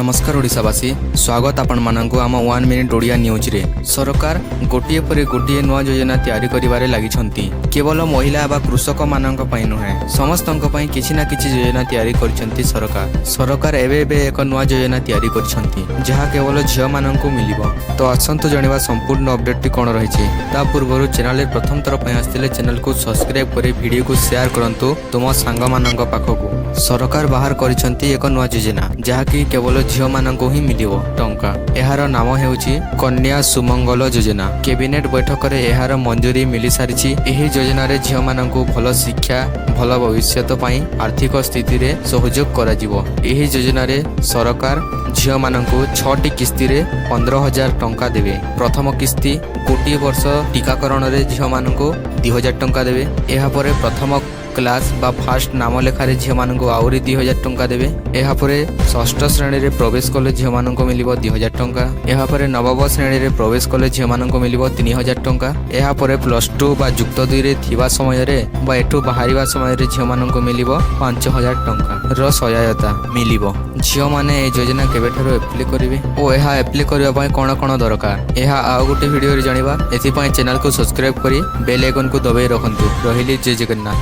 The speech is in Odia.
ନମସ୍କାର ଓଡ଼ିଶାବାସୀ, ସ୍ୱାଗତ ଆପଣମାନଙ୍କୁ ଆମ ୱାନ୍ ମିନିଟ୍ ଓଡ଼ିଆ ନ୍ୟୁଜ୍ରେ। ସରକାର ଗୋଟିଏ ପରେ ଗୋଟିଏ ନୂଆ ଯୋଜନା ତିଆରି କରିବାରେ ଲାଗିଛନ୍ତି। କେବଳ ମହିଳା ବା କୃଷକମାନଙ୍କ ପାଇଁ ନୁହେଁ, ସମସ୍ତଙ୍କ ପାଇଁ କିଛି ନା କିଛି ଯୋଜନା ତିଆରି କରିଛନ୍ତି ସରକାର। ସରକାର ଏବେ ଏବେ ଏକ ନୂଆ ଯୋଜନା ତିଆରି କରିଛନ୍ତି, ଯାହା କେବଳ ଝିଅମାନଙ୍କୁ ମିଳିବ। ତ ଆସନ୍ତୁ ଜାଣିବା ସମ୍ପୂର୍ଣ୍ଣ ଅପଡେଟଟି କ'ଣ ରହିଛି। ତା ପୂର୍ବରୁ ଚ୍ୟାନେଲରେ ପ୍ରଥମ ଥର ପାଇଁ ଆସିଥିଲେ ଚ୍ୟାନେଲକୁ ସବସ୍କ୍ରାଇବ୍ କରି ଭିଡ଼ିଓକୁ ସେୟାର କରନ୍ତୁ ତୁମ ସାଙ୍ଗମାନଙ୍କ ପାଖକୁ। ସରକାର ବାହାର କରିଛନ୍ତି ଏକ ନୂଆ ଯୋଜନା, ଯାହାକି କେବଳ ଝିଅମାନଙ୍କୁ ହିଁ ମିଳିବ ଟଙ୍କା। ଏହାର ନାମ ହେଉଛି କନ୍ୟା ସୁମଙ୍ଗଳ ଯୋଜନା। କ୍ୟାବିନେଟ ବୈଠକରେ ଏହାର ମଞ୍ଜୁରୀ ମିଳିସାରିଛି। ଏହି ଯୋଜନାରେ ଝିଅମାନଙ୍କୁ ଭଲ ଶିକ୍ଷା, ଭଲ ଭବିଷ୍ୟତ ପାଇଁ ଆର୍ଥିକ ସ୍ଥିତିରେ ସହଯୋଗ କରାଯିବ। ଏହି ଯୋଜନାରେ ସରକାର ଝିଅମାନଙ୍କୁ ଛଅଟି କିସ୍ତିରେ 15,000 ଟଙ୍କା ଦେବେ। ପ୍ରଥମ କିସ୍ତି ଗୋଟିଏ ବର୍ଷ ଟୀକାକରଣରେ ଝିଅମାନଙ୍କୁ 2000 ଟଙ୍କା ଦେବେ। ଏହାପରେ ପ୍ରଥମ କ୍ଲାସ୍ ବା ଫାଷ୍ଟ ନାମ ଲେଖାରେ ଝିଅମାନଙ୍କୁ ଆହୁରି 2000 ଟଙ୍କା ଦେବେ। ଏହାପରେ ଷଷ୍ଠ ଶ୍ରେଣୀରେ ପ୍ରବେଶ କଲେ ଝିଅମାନଙ୍କୁ ମିଳିବ 2000 ଟଙ୍କା। ଏହାପରେ ନବମ ଶ୍ରେଣୀରେ ପ୍ରବେଶ କଲେ ଝିଅମାନଙ୍କୁ ମିଳିବ 3000 ଟଙ୍କା। ଏହାପରେ +2 ବା ଯୁକ୍ତ ଦୁଇରେ ଥିବା ସମୟରେ ବା ଏଠୁ ବାହାରିବା ସମୟରେ ଝିଅମାନଙ୍କୁ ମିଳିବ 5000 ଟଙ୍କାର ସହାୟତା ମିଳିବ। ଝିଅମାନେ ଏହି ଯୋଜନା କେବେଠାରୁ ଆପ୍ଲାଏ କରିବେ ଓ ଏହା ଆପ୍ଲାଏ କରିବା ପାଇଁ କ'ଣ କ'ଣ ଦରକାର, ଏହା ଆଉ ଗୋଟେ ଭିଡ଼ିଓରେ ଜାଣିବା। ଏଥିପାଇଁ ଚ୍ୟାନେଲକୁ ସବସ୍କ୍ରାଇବ୍ କରି ବେଲ୍ ଆଇକନ୍କୁ ଦବାଇ ରଖନ୍ତୁ। ରହିଲି, ଜୟ ଜଗନ୍ନାଥ।